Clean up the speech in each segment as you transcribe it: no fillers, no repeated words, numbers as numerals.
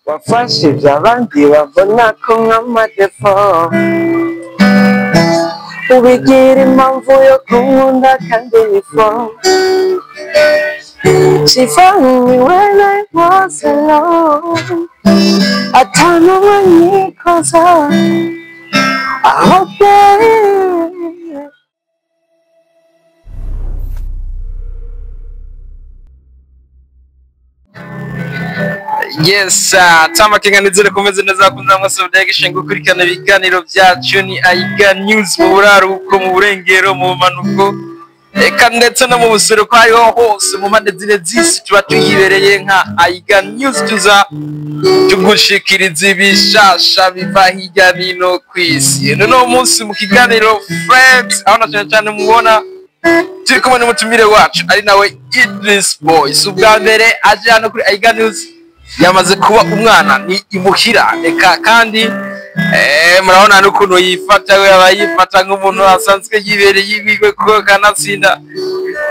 Wafashije abandi babona ko nk'amadefo, ubigira impamvu yo kunkunda kandi ni fo. She found me when I was alone, atanumwe nyikoza aho pe. Yes, tama kinganizire kumeze neza kunda mwese mudagishinga gukurikirana ibiganiro byacu. Ni Aiga News mu buraruko, mu burengero, mu bumanuko, eka ndetse no mu buseruko, hariho hose mu mpande zine z'isi tuba tuyibereye nka Aiga News, tuza tugushikiriza ibishasha biva hirya nino kw'isi. Noneho munsi mu kiganiro Friends, aho na cyane cyane mubona turi kumwe n'umutumire wacu ari nawe Idris Boy. Si ubwa mbere aje hano kuri Aiga News, yamaze kuba umwana ni imuhira. Reka kandi murabona n'ukuntu yifata, we aba yifata nk'umuntu asanzwe yibereye iwiwe, kuko kanatsinda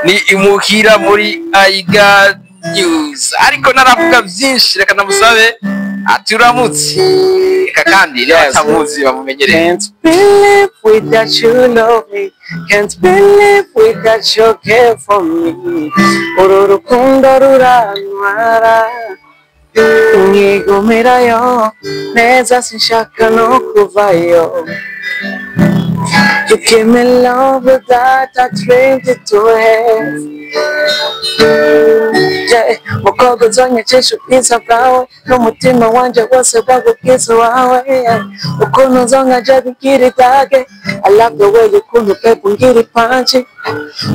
ni imuhira muri Aiga News. Ariko naravuga byinshi, reka namusabe aturamutse, reka kandi n'abatamuzi bamumenyereye. Can't believe without you love me. Can't believe without you care for me. Uru rukundo rurantwara, nkigumirayo neza, sinshaka no kuvayo. You give me love that I dreamed to have. Yeah, mukobwa uzonyicisha ubwiza bwawe n'umutima wanje wose wagubwiza wawe, yeah. Ukuntu uzonkaja bigira idage. I love the way ukuntu pepe ungira ipanji.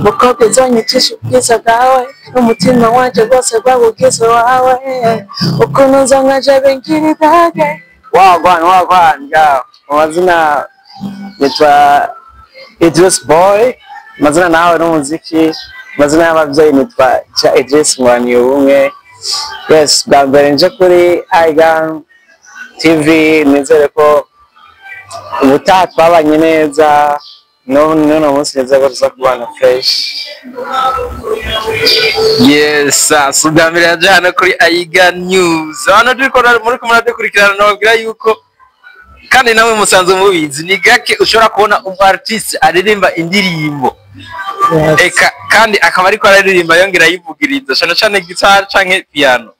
Mukobwa uzonyicisha ubwiza bwawe n'umutima wanje wose wagubwiza wawe, yeah. Ukuntu uzonkaja bigira idage. Wagwan wagwan ga amazina nitwa Idris Boy, amazina nawe n'umuziki, amazina y'ababyeyi nitwa Cha Idris Ubumwe. Yes, bwa mbere nje kuri Aiga TV, nizere ko ubutaha twabanye neza, n'uno munsi nizere ko tuza kubana fresh. Yes, si ubwa mbere yaje hano kuri Aiga News. Hano turiko muri kumwe muradukurikirana, nababwira yuko kandi namwe musanzwe mubizi, ni gake ushobora kubona umu artiste aririmba indirimbo, eka kandi akaba ariko araririmba yongera ayivugiriza, cyane cyane guitar canke piano.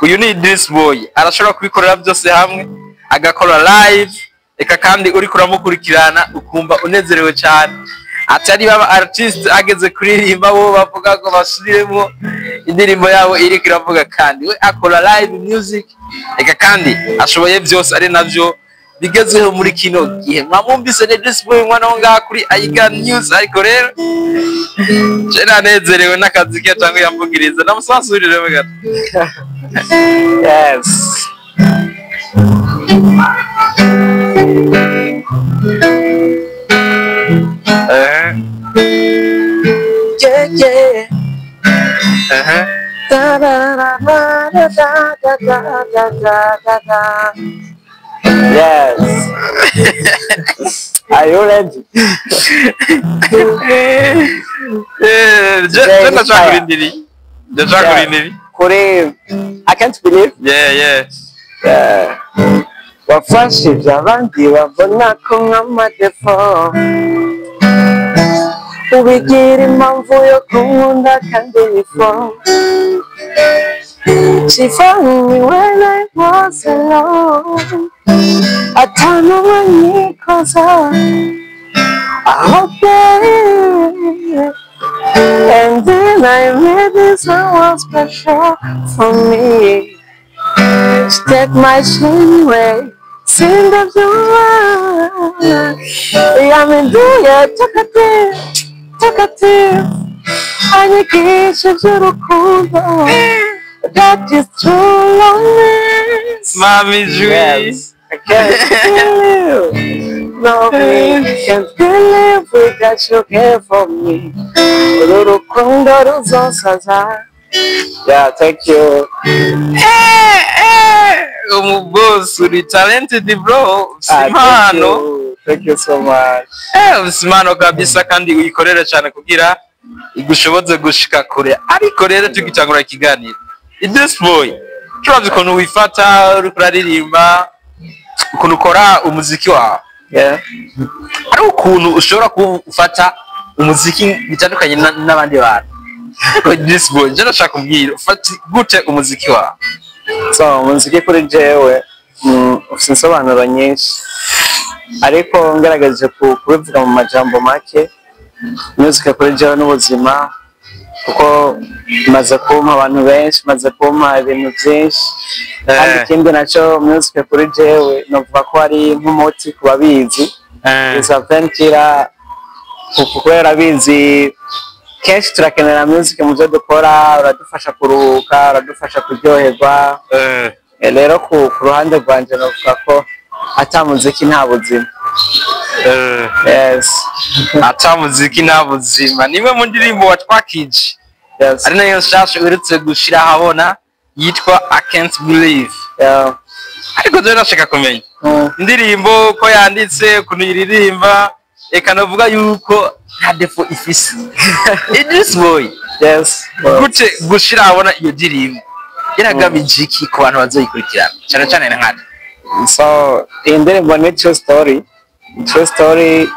Uyu ni Idris Boy, arashobora kubikorera byose hamwe, agakora live, eka kandi uriko uramukurikirana ukumva unezerewe cyane. Atari baba artiste ageze kuririmba bo bavuga ngo basubiremo indirimbo yabo iriko iravuga, kandi we akora live music, eka kandi ashoboye byose, ari navyo bigezweho muri kino gihe. Mwamwumvise, ni Idris Boy, umwana wo ngaha kuri Aiga News. Ariko rero je nanezerewe n'akazi ke cyangwa yamvugiriza, namusansuriremo gato. Yes. Yeah. Da da da da da da da da da da da. Yes. Are you ready? Je Jay, ndashaka kurindiriye, ndashaka kurindiriye. Kuri I can't believe. Yeah. Yeah. Wafashije abandi babona ko nk'amadefo, ubigira impamvu yo kunkunda kandi ni fo. She found me when I was alone, atanumwe nyikoza aho pe. And then I met this someone special for me. She take my shame away. Sindabyumva yaminduye takatifu takatifu, anyigisha iby'urukundo. That is true romance. Mami Jui. Yes. I can't believe, no, me can't believe without you care for me. Uru rukundo ruzonsaza. Yeah, thank you. Umuboss, uri talented bro, ufise Ah, thank impano. you. Thank you so much. Ufise impano kabisa, kandi uyikorere cyane kugira igushoboze gushika kure. Ariko rero tugitangura ikiganiro, Idris Boy, Turavye ukuntu wifata uriko uraririmba, ukuntu ukora umuziki wawe, ari ukuntu ushobora kuba ufata umuziki bitandukanye n'abandi bantu. Ariko Idris Boy, je ndashaka kumbwira ufata gute umuziki wawe? So umuziki kuri jewe ufite insobanuro nyinshi, ariko ngerageje kubivuga mu majambo make, music kuri jewe n'ubuzima, kuko maze kumpa abantu benshi, maze kumpa ibintu byinshi. Kandi ikindi naco, music kuri jewe novuga ko ari nk'umuti ku babizi, is a painkiller, kubera abizi kenshi turakenera music mu byo dukora, uradufasha kuruhuka, uradufasha kuryoherwa. Rero ku ruhande rwanje novuga ko ata muziki nta buzima. Yes. Ata muziki nta buzima nimwe mu ndirimbo watwakije, ari nayo nshasha uherutse gushira ahabona yitwa "I Can't Believe". Ariko jewe ndashaka kumenya indirimbo ko yanditse, ukuntu iririmba, eka navuga yuko nta défaut ifise. Idris Boy, gute gushira ahabona iyo ndirimbo yaragamije iki ku bantu bazoyikurikirana, cyane cyane nkana? So iyi ndirimbo ni true story, true story.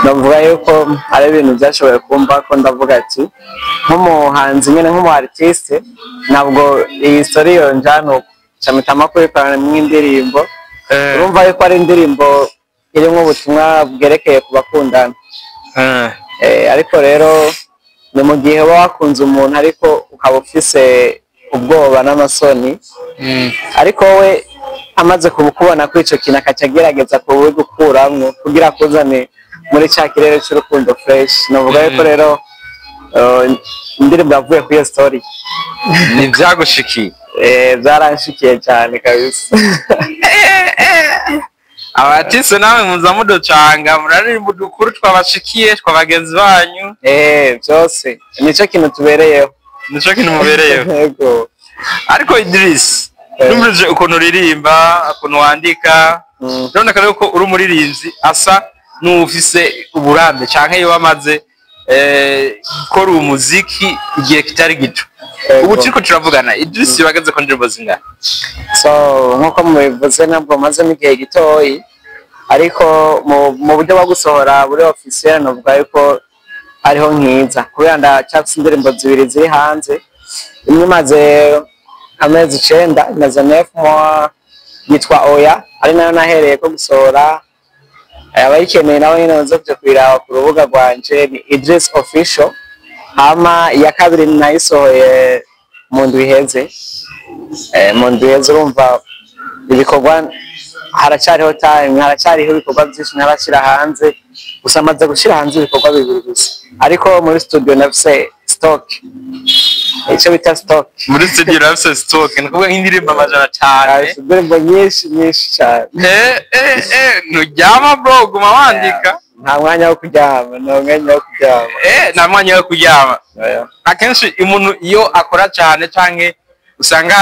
Navuga yuko ari ibintu byashoboye kumva ko ndavuga ati nk'umuhanzi nyine, nk'umu artiste, ntabwo iyi story yonjana uko mpitamo kuyikorana nk'indirimbo. Urumva yuko ari indirimbo irimo ubutumwa bwerekeye ku bakundana. Ariko rero ni mu gihe uba wakunze umuntu ariko ukaba ufise ubwoba n'amasoni, ariko we amaze kubukubona kuri ico kintu akaca agerageza kubigukuramwo kugira akuzane muri ca kirere c'urukundo fresh. Novuga yuko rero indirimbo yavuye kuri iyo story. Ni vyagushikiye? Byaranshikiye cyane kabisa. Abatise nawe muza muducanga, muraririmba udukuru twabashikiye twa bagenzi banyu. Byose nico kintu tubereyeho. Nico kintu mubereyeho. Yego. Ariko Idris, numvise ukuntu uririmba, ukuntu wandika, urabona ko yuko uri umuririmbyi asa n'ufise uburambe canke iyo wamaze gukora umuziki igihe kitari gito. Ubu turiko turavugana, Idris bageze ku ndirimbo zingana? So nkuko mubivuze, ntabwo mazemo igihe gitoyi, ariko mu buryo bwo gusohora buri officiel novuga yuko ariho nkiza, kubera ndacyafise indirimbo zibiri ziri hanze. Imwe imaze amezi 9, imaze 9 mois, yitwa "Oya", ari nayo nahereye ko gusohora. Abayikeneye nabo nyene baze kuja kuyiraba ku rubuga rwanje, ni Idris Official. Hama iya kabiri nayisohoye mu ndwi iheze. Mu ndwi iheze, urumva ibikorwa haracyariho time, haracyariho ibikorwa byinshi ntarashyira hanze. Gusa maze gushyira hanze ibikorwa bibiri gusa, ariko muri studio nafise stock, icyo bita stock. Muri studio urafise stock, ni ukuvuga nk'indirimbo 500? Afise indirimbo nyinshi nyinshi cyane. Nturyama bro, guma wandika. Nta mwanya wo kuryama, nta mwanya wo kuryama. Nta mwanya wo kuryama. Oya. Akenshi umuntu iyo akora cyane canke usanga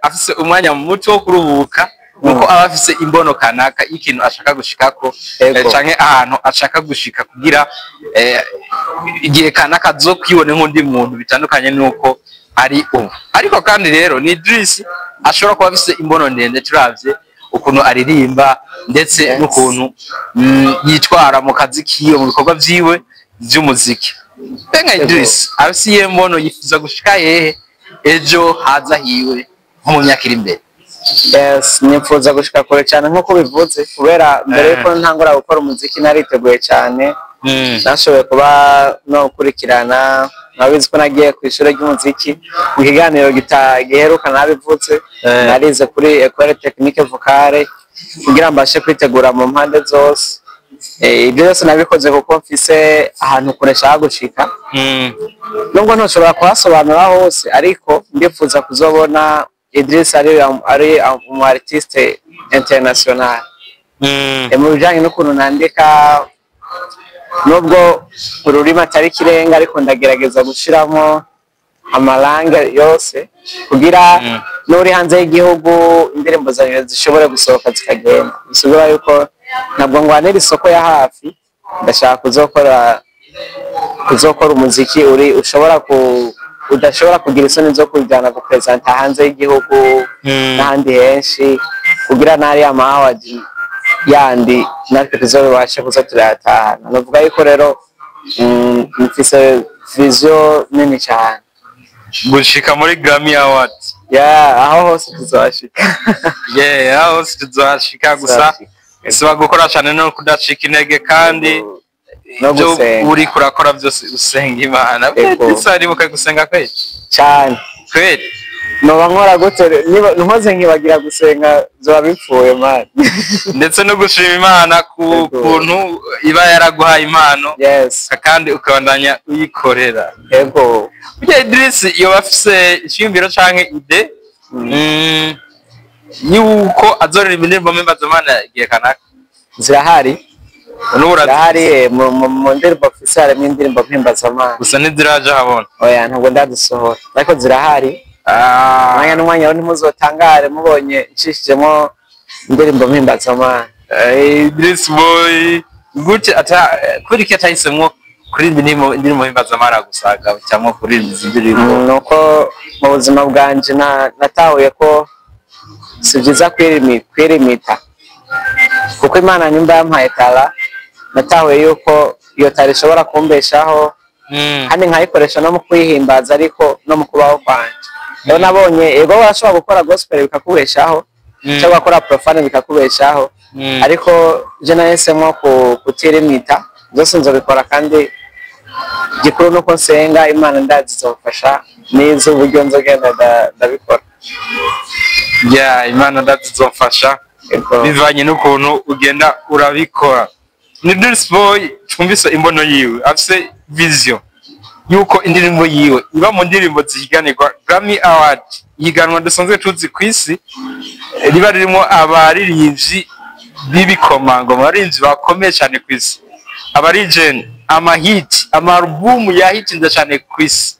afise umwanya muto wo kuruhuka, nuko aba afise imbono kanaka y'ikintu ashaka gushikako, canke ahantu ashaka gushika, kugira igihe kanaka azokwibone nk'undi muntu bitandukanye nuko ari ubu. Ariko kandi rero ni Idris ashobora kuba afise imbono ndende, turavye ukuntu aririmba ndetse n'ukuntu yitwara mu kazi kiwe, mu bikorwa vyiwe vy'umuziki. Benga Idris afise iyihe mbono, yifuza gushika hehe ejo haza hiwe nko mu myaka iri imbere? Yes, nifuza gushika kure cyane nk'uko bivuze, kubera mbere yuko ntangura gukora umuziki nariteguye cyane. Nashoboye kuba no gukurikirana, nabizi ko nagiye ku ishuri ry'umuziki. Mu kiganiro giheruka nabivutse. Narize kuri Ecole Technique Vocale kugira mbashe kwitegura mu mpande zose. Ibyo byose nabikoze kuko mfise ahantu kure nshaka gushika, nubwo ntoshobora kuhasobanura hose, ariko ndifuza kuzobona Idris ari umu artiste international. Mu bijanye n'ukuntu nandika, nubwo ururimi atari ikirenga, ariko ndagerageza gushiramo amalangue yose kugira n'uri hanze y'igihugu indirimbo zanjye zishobore gusohoka zikagenda. Bisigura yuko ntabwo ngwanira isoko ya hafi, ndashaka kuzokora umuziki uri ushobora ku Udashobora kugira isoni zo kujyana gupresenta hanze y'igihugu n'ahandi henshi, kugira n'ariya ma award yandi natwe tuzobibashe kuza turayatahana. Novuga yuko rero mfise vision nini cyane. Gushika muri Grammy Award. Yeah, aho hose tuzohashika. Yeah, aho hose tuzohashika, gusa Tuzohashika. bisaba gukora cyane no kudacika intege, kandi no ibyo gusenga. Uriko urakora byose usenga Imana. Yego. Ese aribuka gusenga kweli? Cyane. Kweli? Noba nkora gute niba nkoze nkibagira gusenga, zoba bipfuye, man. Ndetse no gushima Imana ku Yego. kuntu iba yaraguhaye impano, kandi ukabandanya uyikorera. Burya Idris yoba afise iciyumviro canke idée yuko azoririmba indirimbo mpimbazamana igihe kanaka? Zirahari. N'ubu Zirahari, mu ndirimbo mfise harimo indirimbo mpimbazamana. Gusa ntiziraja habona. Oya, ntabwo ndazisohora, ariko zirahari. Umwanya n'umwanya rero ntimuzotangare mubonye nshishijemo indirimbo mpimbazamana. Idris Boy gute ata kubera iki atahisemwo kuririmba indirimbo mpimbazamana gusa, cyangwa kuririmba izi ndirimbo? Nuko mu buzima bwanje natahuye ko si byiza kwirimita, kuko Imana nimba yampaye talent, natahuye yuko iyo talent ishobora kumbeshaho kandi nkayikoresha no mu kwihimbaza, ariko no mu kubaho kwanje. Rero nabonye, ego, warashobora gukora gospel bikakubeshaho, cyangwa gukora profane bikakubeshaho, ariko je nahisemo kutirimita. Byose nzobikora, kandi gikuru nuko nsenga Imana, ndazi izofasha neza uburyo nzogenda ndabikora. Yeah, Imana ndazizofasha. Ego. Bivanye n'ukuntu ugenda urabikora. Ni Idris Boy, twumvise imbono yiwe, afise vision yuko indirimbo yiwe iba mu ndirimbo zihiganirwa Grammy Award, ihiganwa dusanzwe tuzi ku isi riba ririmo abaririmbyi b'ibikomangoma, abaririmbyi bakomeye cyane ku isi, abarijeni, amahiti, amarubumu yahitinze cyane ku isi.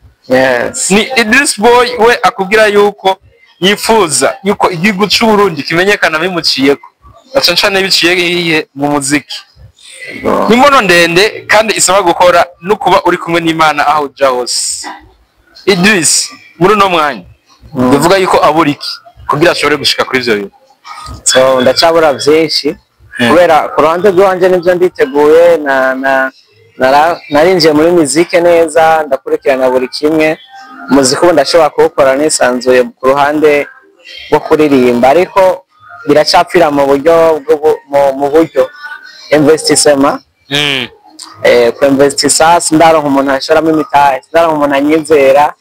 Ni Idris Boy we akubwira yuko yifuza yuko igihugu c'u Burundi kimenyekana bimuciyeko, na cane cane biciye mu muziki. Ego. Ni imbono ndende kandi isaba gukora no kuba uri kumwe n'Imana aho uja hose. Idris muri uno mwanya bivuga yuko abura iki kugira ashobore gushika kuri ivyo bintu? So ndacabura byinshi, kubera ku ruhande rw'iwanje nibyo nditeguye, na na narinjiye muri muzike neza, ndakurikirana buri kimwe. Umuziki ubu ndashobora kuwukora nisanzuye ku ruhande rwo kuririmba, ariko biracapfira mu buryo mu buryo investissement, ku investisa. Sindaronka umuntu ashoramo imitahe, sindaronka umuntu anyizera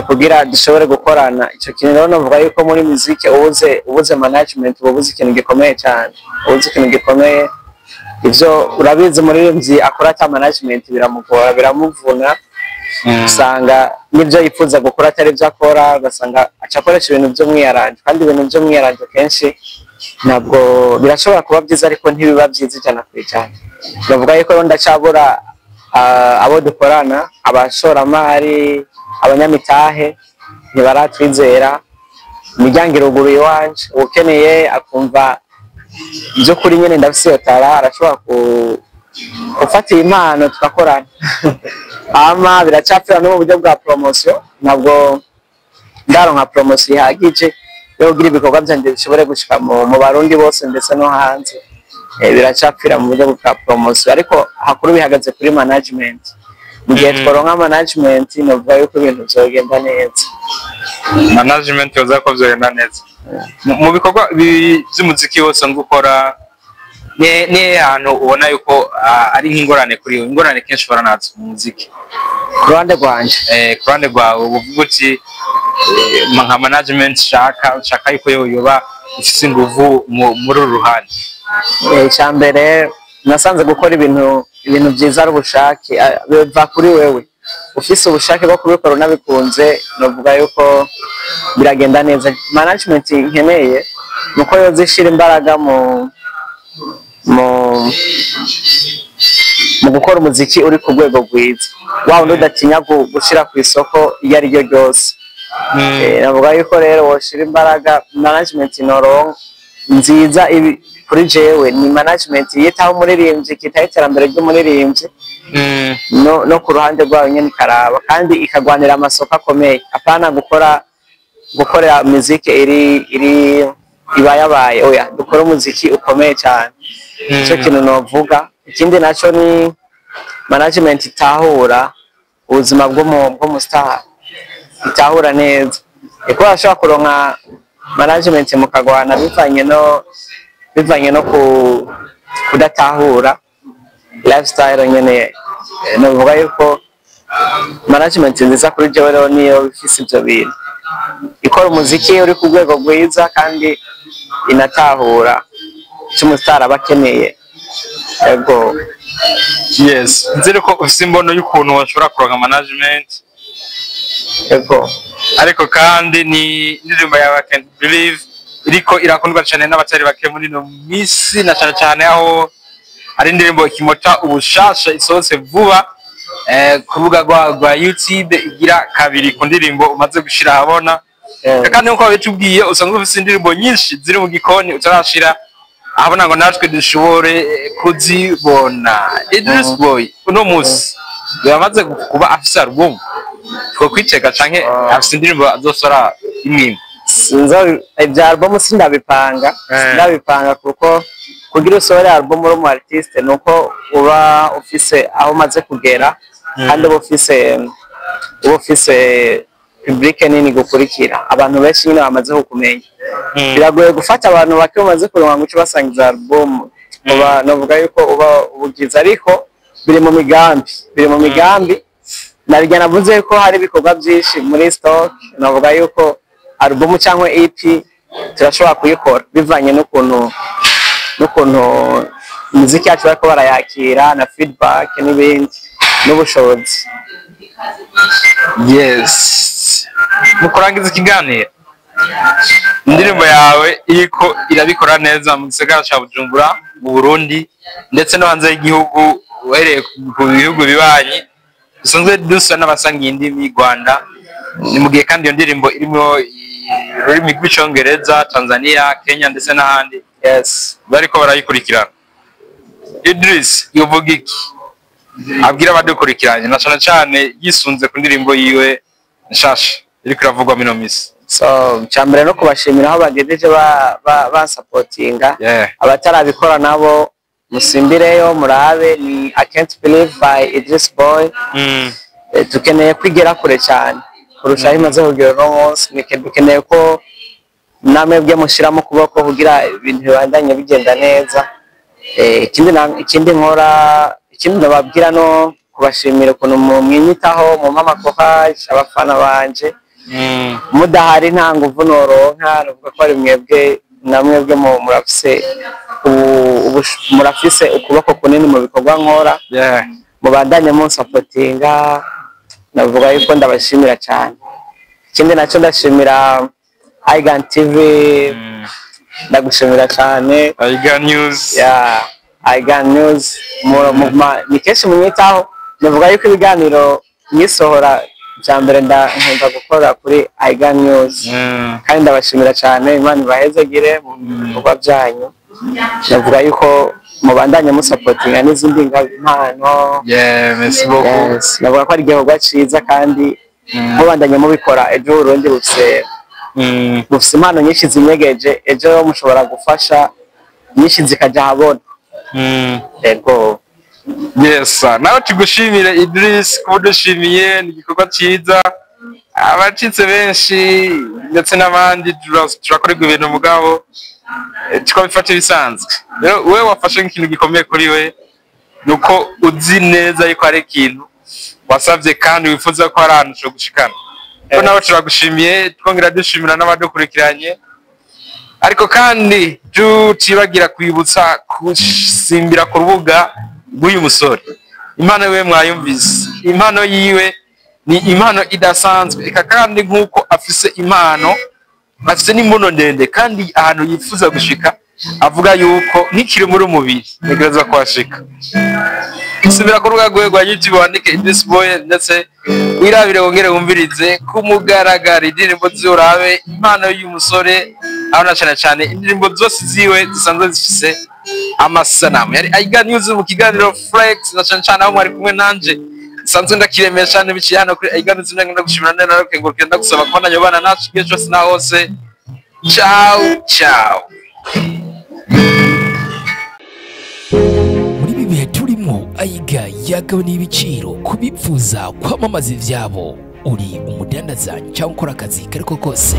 kugira dushobore gukorana ico kintu. Rero novuga yuko muri muzike ubuze management uba ubuze ikintu gikomeye cyane, ubuze ikintu gikomeye. Ivyo urabizi, umuririmbyi akora ata management biramugora, biramuvuna. Usanga n'ibyo yifuza gukora atari byo akora, ugasanga aca akoresha ibintu by'umwiyaranje, kandi ibintu by'umwiyaranje kenshi ntabwo birashobora kuba byiza, ariko ntibiba byiza 100%. Bavuga yuko rero ndacabura abo dukorana, abashoramari, abanyamitahe ntibaratwizera. Imiryango iruguruye iwanje, ukeneye akumva by'ukuri nyine ndafise iyo talent, arashobora gufata iyi impano tugakorana. Ama biracapfira no mu buryo bwa promotion, ntabwo ndaronka promotion ihagije yo kugira ibikorwa vyanje bishobore gushika mu Barundi bose ndetse no hanze. Biracapfira mu buryo bwa promotion, ariko hakuru bihagaze kuri management. Mu gihe tworonka management, novuga yuko ibintu vyogenda neza. Management yoza ko vyogenda neza. Mu bikorwa vy'umuziki wose ngo ukora, ni ahantu ubona yuko ari nk'ingorane kuri we, ingorane kenshi uhura nazo mu muziki? Ku ruhande rwanje? Ku ruhande rwawe uvuga uti nka management nshaka yuko yo yoba ifise inguvu muri uru ruhande. Icya mbere nasanze gukora ibintu byiza ari ubushake, biva kuri wewe. Ufise ubushake bwo kubikora unabikunze, novuga yuko biragenda neza. Management nkeneye nuko yoza ishira imbaraga mu gukora umuziki uri ku rwego rwiza, wa wundi udatinya gushira ku isoko iyo ari ryo ryose. Navuga yuko rero woshira imbaraga management noronka nziza ibi kuri jewe ni management yitaho umuririmbyi, ikitaho iterambere ry'umuririmbyi. No ku ruhande rwayo nyene ikaraba kandi ikagwanira amasoko akomeye, apana gukorera muziki iri ibayabaye. Oya, dukore umuziki ukomeye cyane. Icyo kintu novuga. Ikindi naco ni management itahura ubuzima bw'umu star, itahura neza, eko ashobora kuronka management mukagwana bivanye no kudatahura lifestyle nyene. Novuga yuko management nziza kuri jewe rero niyo ifise ivyo bintu, ikora umuziki uri ku rwego rwiza kandi inatahura icyo umustar aba akeneye. Yego. Yes, nzere ko ufise imbono y'ukuntu washobora kuronka management. Yego. Ariko kandi ni indirimbo yawe I Can't Believe iriko irakundwa cyane n'abatari bake muri ino misi, na cyane cyane aho ari indirimbo ikimota ubushasha isohotse vuba ku rubuga rwa YouTube, igira kabiri ku ndirimbo umaze gushira ahabona. Kandi nkuko babitubwiye, usanzwe ufise indirimbo nyinshi ziri mu gikoni utarashira ahabona ngo natwe dushobore kuzibona. Idris Boy uno musi yamaze kuba afise album twokwitega, canke afise indirimbo azosora imwe imwe? Sinzo ibya album, sindabipanga. Sindabipanga kuko kugira usohore album uri umu artiste nuko uba ufise aho umaze kugera, kandi uba ufise public nini gukurikira, abantu benshi nyine bamaze kukumenya. Biragoye gufata abantu bake bamaze kuronka ngo uce basangiza album. Uba novuga yuko uba ubugize, ariko biri mu migambi, biri mu migambi. Narya navuze ko hari ibikorwa byinshi muri stock. Navuga yuko album cyangwa EP turashobora kuyikora bivanye n'ukuntu imiziki yacu bariko barayakira na feedback n'ibindi n'ubushobozi. Yes, mu kurangiza ikiganiro, indirimbo yawe iriko irabikora neza mu gisagara ca Bujumbura mu Burundi, ndetse no hanze y'igihugu, uhereye ku bihugu bibanyi dusanzwe dusa n'abasangiye indimi, Rwanda. Ni mu gihe kandi iyo ndirimbo irimo ururimi rw'Icongereza, Tanzania, Kenya ndetse n'ahandi bariko barayikurikirana. Idris yovuga iki abwira abadukurikiranye, na cane cane yisunze ku ndirimbo yiwe nshasha iriko iravugwa mino misi? So cyambere no kubashimira aho bagejeje basapotinga. Abatarabikora nabo musimbireyo murabe, ni I Can't Believe by Idris Boy. Dukeneye kwigera kure cyane kurusha aho imaze kugera uno munsi. Dukeneye ko namwe bwe mushiramo ukuboko kugira ibintu bibandanye bigenda neza. Ikindi nkora, ikindi nababwira no kubashimira ukuntu mwinyitaho, mumpa amakohaje, abafana banje. Mudahari nta nguvu noronka. Nuvuga ko ari mwebwe, namwebwe murafise ukuboko kunini mu bikorwa nkora. Mubandanye munsapotinga. Navuga yuko ndabashimira cyane. Ikindi nacyo ndashimira Igan TV. Ndagushimira cyane. Iga News. Ya, Igan News, ni kenshi munyitaho. Navuga yuko ibiganiro nyisohora bya mbere nkunda gukora kuri Igan News. Kandi ndabashimira cyane, Imana ibahezagire mu bikorwa byanyu. Navuga yuko mubandanye musapotinga n'izindi mpano. Yeah, merci beaucoup. Yes, navuga ko ari igikorwa ciza kandi mubandanye mubikora, ejo Uburundi bufise impano nyinshi zinyegeje, ejo mushobora gufasha nyinshi zikaja ahabona. Yego. Yes, sir. Nawe tugushimire Idris kuba udushimiye, ni igikorwa cyiza. Abacitse benshi ndetse n'abandi turakorerwa ibintu mugabo tukabifata ibisanzwe. Rero wewe wafashe nk'ikintu gikomeye kuri we, nuko uzi neza yuko hari ikintu wasavye kandi wifuza ko hari ahantu ushobora gushikana. Ko nawe turagushimiye, twongera dushimira n'abadukurikiranye, ariko kandi tutibagira kwibutsa gusimbira ku rubuga rw'uyu musore. Impano yiwe mwayumvise, impano yiwe ni impano idasanzwe. Eka kandi nk'uko afise impano, afise n'imbuno ndende, kandi ahantu yifuza gushika avuga yuko nk'ikiri muri umubiri ntegerezwa kuhashika. Subira ku rubuga rwiwe rwa YouTube, wandike Idris Boy, ndetse wirabire wongere wumvirize ku mugaragaro indirimbo ziwe, urabe impano y'uyu musore, aho na cane cane indirimbo zose ziwe zisanzwe zifise Amasanamu yari Aiga News mu kiganiro Flex, na cane cane aho mwari kumwe nanje nsanzwe ndakiremesha cyane biciye hano kuri Aiga News. Ndagushimira neza, narakengurukira, ndagusaba kubana yobana nacu igihe cyose na hose. Ciao ciao. Muri ibi bihe turimo, Ayiga yagabaniye ibiciro ku bipfuza kwamamaza ivyabo. Uri umudandaza cyangwa ukora akazi kariko kose,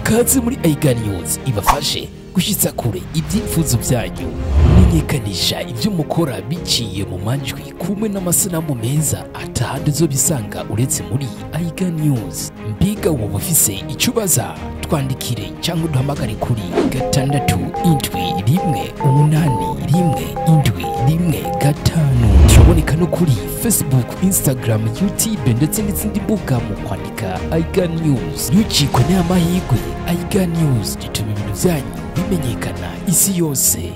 kaze muri Ayiga News ibafashe gushyitsa kure ibyifuzo byanyu. Menyekanisha ibyo mukora biciye mu majwi kumwe n'amasanamu meza atahandi uzobisanga uretse muri Ayiga News. Mbega woba ufise icyo ubaza? Twandikire cyangwa uduhamagare kuri 671817115. Turaboneka no kuri Facebook, Instagram, YouTube ndetse n'izindi mbuga mu kwandika Ayiga News. Ntucikwe n'aya mahirwe. Ayiga News ituma ibintu byanyu bimenyekana isi yose.